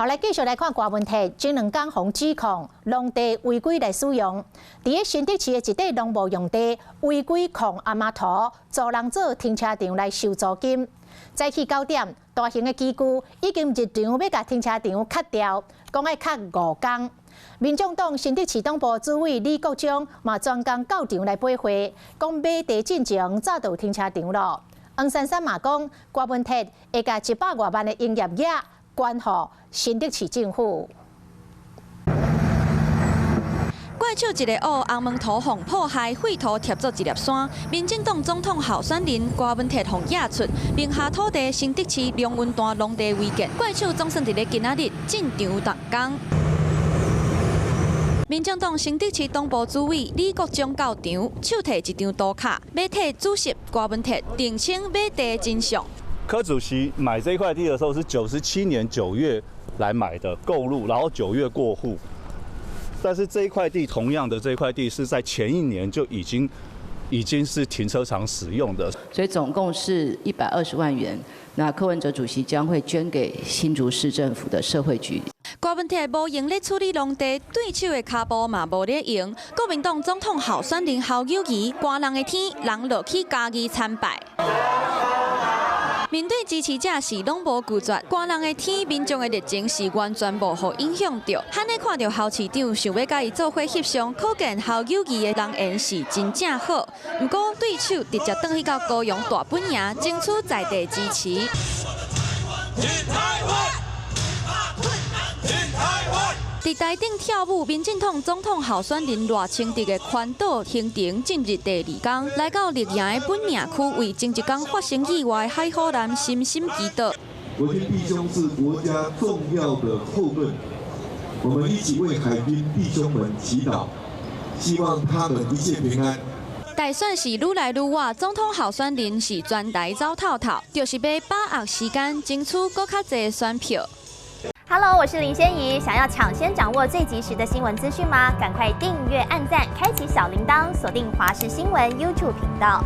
好，來繼續來看柯文哲，前兩工予指控農地違規來使用，佇咧新竹市的一塊農務用地違規囥阿媽塗，租人做停車場來收租金。早起9點，大型的機具已經入場欲共停車場崁掉，講愛崁5工。民眾黨新竹市黨部主委李國章嘛專工到場來陪會，講買地進前早就有停車場囉。黃珊珊嘛講，柯文哲會共100外萬的營業額捐予新竹市政府。怪手一个烏紅毛塗予破壞，廢土疊做一粒山。民進黨總統候選人柯文哲予驗出名下土地新竹市龍雲段農地違建，怪手總算佇咧今仔日進場動工。民進黨新竹市黨部主委李國章到場，手提一張圖卡，欲替主席柯文哲澄清買地真相。柯主席買這塊地的時候是97年9月來買的購入，然後9月過戶。但是這一塊地，同樣的這塊地是在前一年就已經是停車場使用的。所以總共是120萬元。那柯文哲主席將會捐給新竹市政府的社會局。柯文哲無閒咧處理農地，對手的跤步嘛無咧閒。國民黨總統候選人侯友宜，寒人的天，人落去嘉義參拜。面對支持者是攏無拒絕，寒人的天，民眾的熱情是完全無予影響著。罕咧看著侯市長想欲共伊做伙翕相，可見侯友宜的人緣是真正好。毋過對手直接轉去到高雄大本營，爭取在地支持。挺台灣，挺台灣。佇台頂跳舞，民進黨總統候選人賴清德的環島行程進入第二工，來到綠營的本命區，為前一工發生意外海虎男深深祈禱。國軍弟兄是國家重要的後盾，我們一起為海軍弟兄們祈禱，希望他們一切平安。大選是愈來愈倚，總統候選人是全台走透透，就是欲把握時間，爭取閣較濟選票。 Hello，我是林仙怡。想要搶先掌握最及時的新聞資訊嗎？趕快訂閱、按讚、開啟小鈴鐺，鎖定華視新聞 YouTube 頻道。